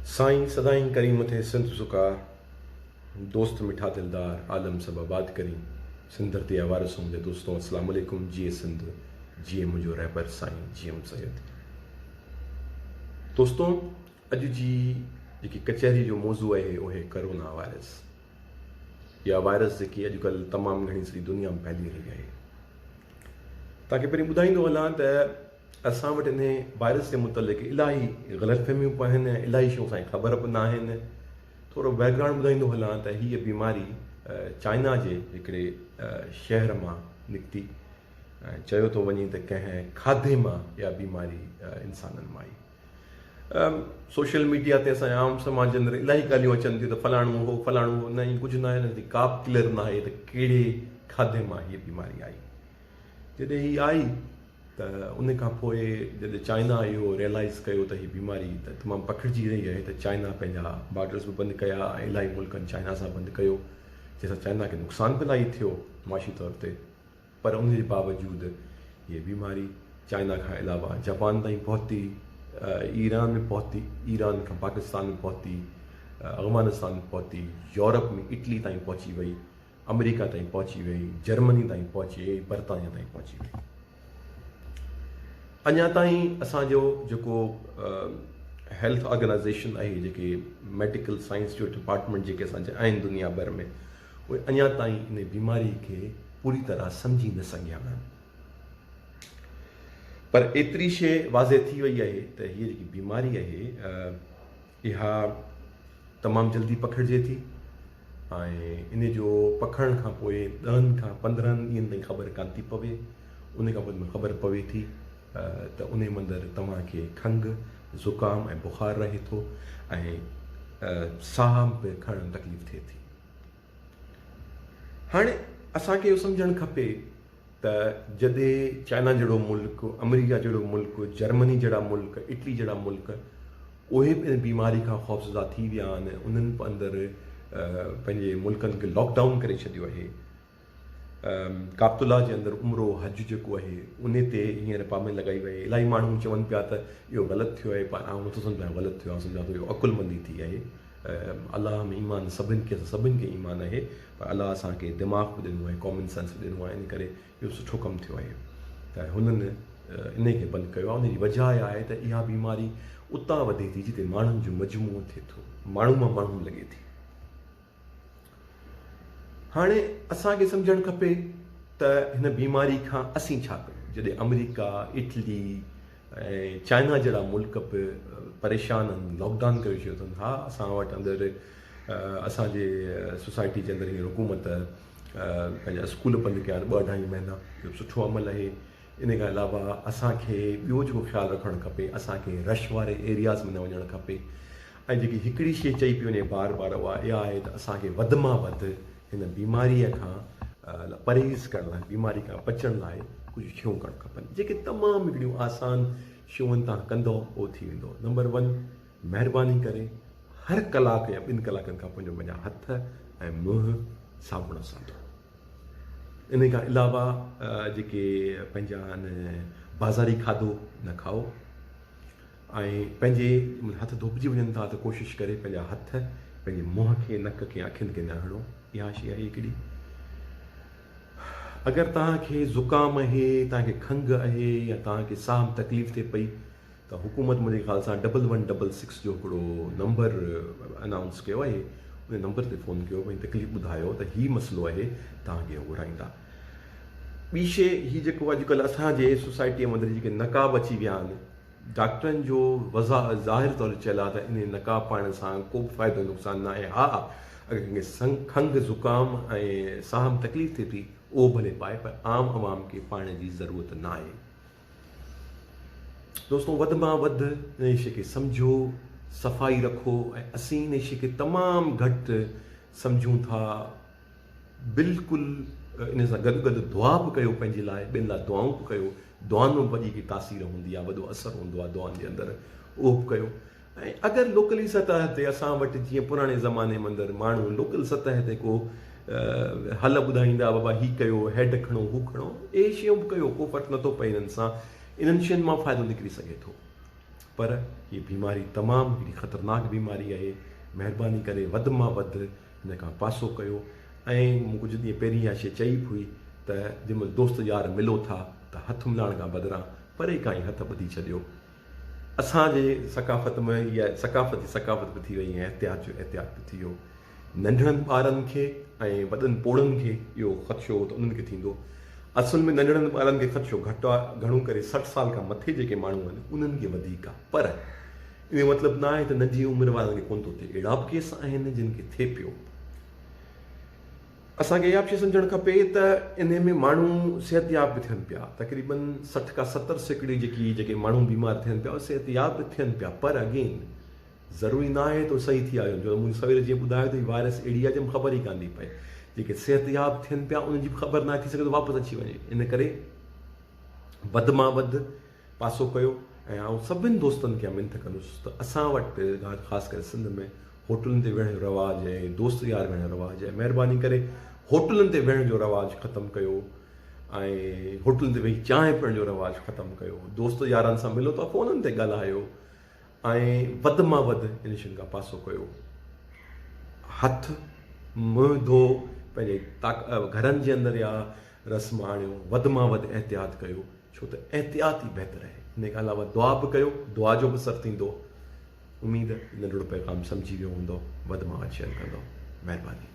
سائين سدائين ڪرين مٿي سنڌ سڪار، دوست مٺا دلدار، عالم سڀ آباد ڪرين، سنڌ ڌرتي جا وارثو منهنجا دوستو اسلام عليڪم جيئي سنڌ جيئي منهنجو رهبر سائين جي ايم سيد. دوستو اڄ جي جيڪي ڪچهري جو موضوع آهي اهو آهي ڪرونا وائرس يا وائرس جيڪي اڄ ڪلهه تمام گهڻي سڄي دنيا ۾ ڦهلي رهي آهي. توهان کي پهرين ٻڌائيندو هلان ته اسان وٽ انهي وائرس جي متعلق الاهي غلط فهميون به آهن ۽ الاهي شيون اسان کي خبر به ناهن. ٿورو بيڪ گرائونڊ ٻڌائيندو هلان ته هيء بيماري چائنا جي هڪڙي شهر مان نڪتي ۽ چيو ٿو وڃي ته ڪنهن کاڌي مان اها بيماري انسانن مان آئي. سوشل ميڊيا تي اسان جي عام سماج جي اندر الاهي ڳالهيون اچن ٿيون ته فلاڻو هو فلاڻو هو نه ائين ڪجهه ناهي ان جي ڪا به ڪليئر ناهي ته ڪهڙي کاڌي مان هيء بيماري آئي. جڏهن هي آئي ته ان کان پوء جڏهن چائنا اهو ريئلائز ڪيو ته هي بيماري ته تمام پکڙجي رهي آهي ته چائنا پنهنجا بارڊرز به بند ڪيا ۽ الاهي ملڪن چائنا سان بند ڪيو جنهن سان چائنا کي نقصان به الاهي ٿيو معاشي طور تي پر ان جي باوجود هي بيماري چائنا کان علاوه جاپان تائين پهتي ايران ۾ پهتي ايران کان پاڪستان ۾ پهتي افغانستان ۾ پهتي يورپ ۾ اٽلي تائين پهچي وئي آمريڪا تائين پهچي وئي، جرمني تائين پهچي وئي، برطانيا تائين پهچي وئي. اڃا تائين اسان جو جيڪو هيلٿ آرگنائيزيشن آهي جيڪي ميڊيڪل سائنس جو ڊپارٽمينٽ جيڪي اسان جا آهن دنيا ڀر ۾ اهي اڃا تائين ان بيماري کي پوري طرح سمجهي نه سگهيا آهن پر ايتري شيء واضح ٿي وئي آهي ته هيء جيڪي بيماري آهي اها تمام جلدي پکڙجي ٿي ۽ ان جو پکڙڻ کان پوء ڏهن کان 15 ڏينهن تائين خبر ڪانه ٿي پوي. ان کان پوء خبر پوي ٿي ته انهي مندر توهان کي کنگهه، زڪام ۽ بخار رهي ٿو ۽ ساهه به کڻڻ ۾ تڪليف ٿئي ٿي. هاڻي اسان کي اهو سمجهڻ کپي ته جڏهن چائنا جهڙو ملڪ، آمريڪا جهڙو ملڪ، جرمني جهڙا ملڪ، اٽلي جهڙا ملڪ اهي به ان بيماري کان خوفزده ٿي ويا آهن، انهن به اندر پنهنجي ملڪن کي لاڪ ڊائون ڪري ڇڏيو آهي. ڪعبت الله جي اندر عمرو حج جيڪو آهي ان تي هينئر پابندي لڳائي وئي آهي. الاهي ماڻهو چون پيا ته اهو غلط ٿيو آهي پر آئون نٿو سمجهان غلط ٿيو آهي، آئون سمجهان ٿو اهو عقلمندي ٿي آهي. الله ۾ ايمان سڀن کي اسان سڀن کي ايمان آهي پر الله اسان کي دماغ به ڏنو آهي ڪامن سينس به ڏنو آهي ان ڪري اهو سٺو ڪم ٿيو آهي ته هنن انهي کي بند ڪيو آهي ان جي وجهه اها آهي ته اها بيماري اتان وڌي ٿي جتي ماڻهن جو مجموعو ٿئي ٿو ماڻهو مان ماڻهو لڳي ٿي. هاڻي اسان کي سمجهڻ کپي ته هن بيماري کان اسين ڇا ڪيون؟ جڏهن آمريڪا، اٽلي ۽ چائنا جهڙا ملڪ به پريشان آهن، لاڪ ڊائون ڪري ڇڏيو اٿن، ها اسان وٽ اندر اسان جي سوسائٽي جي اندر هينئر حڪومت پنهنجا اسڪول بند ڪيا آهن ٻه اڍائي مهينا، اهو سٺو عمل آهي. ان کان علاوه اسان کي ٻيو جيڪو خيال رکڻ کپي اسان کي رش واري ايرياز ۾ نه وڃڻ کپي ۽ جيڪي هڪڙي شيء چئي پئي وڃي بار بار اها اها آهي ته اسان کي وڌ مان وڌ هن بيماريء کان پرهيز ڪرڻ لاء بيماري کان بچڻ لاء ڪجهه شيون ڪرڻ کپن جيڪي تمام هڪڙيون آسان شيون تان ڪندو اهو ٿي ويندو. نمبر ون مهرباني ڪري هر ڪلاڪ يا ٻن ڪلاڪن کان پنهنجو پنهنجا هٿ ۽ منهن صابڻ سان ڌو. ان کان علاوه جيڪي پنهنجا آهن بازاري کاڌو نه کائو ۽ پنهنجي هٿ ڌوپجي وڃن ٿا ته ڪوشش ڪري پنهنجا هٿ پنهنجي منهن کي نڪ کي اکين کي نه هڻو اها شي آهي هڪڙي اگر توهان کي زڪام آهي توهان کي کنگهه آهي يا توهان کي ساهه ۾ تڪليف ٿئي پئي ته حڪومت منهنجي خيال سان ڊبل ون ڊبل سڪس جو هڪڙو نمبر انائونس ڪيو آهي ان نمبر تي فون ڪيو پنهنجي تڪليف ٻڌايو ته هي مسئلو آهي توهان کي گهرائيندا. ٻي شي هي جيڪو اڄڪلهه اسان جي سوسائٽي ۾ اندر جيڪي نقاب اچي ويا آهن ڊاڪٽرن جو ظاهر طور چيل آهي ته انهي نقاب پائڻ سان ڪو به فائدو نقصان نه آهي ها اگر ڪنهن کي کنگهه زڪام ۽ ساهه ۾ تڪليف ٿئي ٿي اهو ڀلي پائي پر عام عوام کي پائڻ جي ضرورت نه آهي. دوستو وڌ مان وڌ انهي شي کي سمجهو، صفائي رکو ۽ اسين انهي شي کي تمام گهٽ سمجهون ٿا بلڪل انهي سان گڏ گڏ دعا به ڪيو پنهنجي لاء ٻين لاء دعائون به ڪيو دعائن ۾ به وڏي هڪ تاثير هوندي آهي وڏو اثر هوندو آهي دعائن جي اندر اهو به ڪيو ۽ اگر لوڪلي سطح تي اسان وٽ جيئن پراڻي زماني ۾ اندر ماڻهو لوڪل سطح تي ڪو حل ٻڌائيندا بابا هي ڪيو هيڊ کڻو هو کڻو اهي شيون به ڪيو ڪو فرق نٿو پئي انهن سان انهن شين مان فائدو نڪري سگهي ٿو پر هي بيماري تمام هڪڙي خطرناڪ بيماري آهي مهرباني ڪري وڌ مان وڌ هن کان پاسو ڪيو ۽ مون ڪجهه ڏينهن پهرين اها شيء چئي به هئي ته جنهن مهل دوست يار ملو ٿا ته هٿ ملائڻ کان بدران پري کان ئي هٿ ٻڌي ڇڏيو. اسان جي ثقافت ۾ اها ثقافت جي ثقافت به ٿي وئي ۽ احتياط جو احتياط به ٿي ويو. ننڍڙن ٻارن کي ۽ وڏن پوڙهن کي اهو خدشو هو ته انهن کي ٿيندو. اصل ۾ ننڍڙن ٻارن کي خدشو گهٽ آهي، گهڻو ڪري 60 سال کان مٿي جيڪي ماڻهو آهن انهن کي وڌيڪ آهي. پر ان جو مطلب نه آهي ته ننڍي عمر وارن کي ڪونه ٿو ٿئي. اهڙا به ڪيس آهن جن کي ٿئي پيو. اسان کي اها به شيء سمجهڻ کپي ته انهي ۾ ماڻهو صحتياب به ٿين پيا تقريبن 60 کان 70 سيڪڙي جيڪي جيڪي ماڻهو بيمار ٿين پيا اهي صحتياب به ٿين پيا پر اگين ضروري نه آهي ته صحيح ٿي آيو جو مون سوير جيئن ٻڌايو ته هي وائرس اهڙي آهي جنهن ۾ خبر ئي ڪانه ٿي پئي جيڪي صحتياب ٿين پيا انهن جي به خبر ناهي ٿي سگهي ته واپس اچي وڃي ان ڪري وڌ مان وڌ پاسو ڪيو ۽ آئون سڀن دوستن کي منٿ ڪندس ته اسان وٽ خاص ڪري سنڌ ۾ هوٽلن تي ويهڻ جو رواج ۽ دوست يار ويهڻ جو رواج آهي مهرباني ڪري هوٽلن تي ويهڻ جو رواج ختم ڪيو ۽ هوٽلن تي ويهي چانهه پيئڻ جو رواج ختم ڪيو دوست يارن سان ملو ته فونن تي ڳالهايو ۽ وڌ مان وڌ ان شين کان پاسو ڪيو هٿ منهن ڌو پنهنجي گهرن جي اندر يا رسم آڻيو وڌ مان وڌ احتياط ڪيو ڇو ته احتياط ئي بهتر آهي. انهي کان علاوه دعا به ڪيو، دعا جو به اثر ٿيندو. اميد ننڍڙو پيغام سمجهي ويو هوندو. وڌ مان وڌ شيئر ڪندو. مهرباني.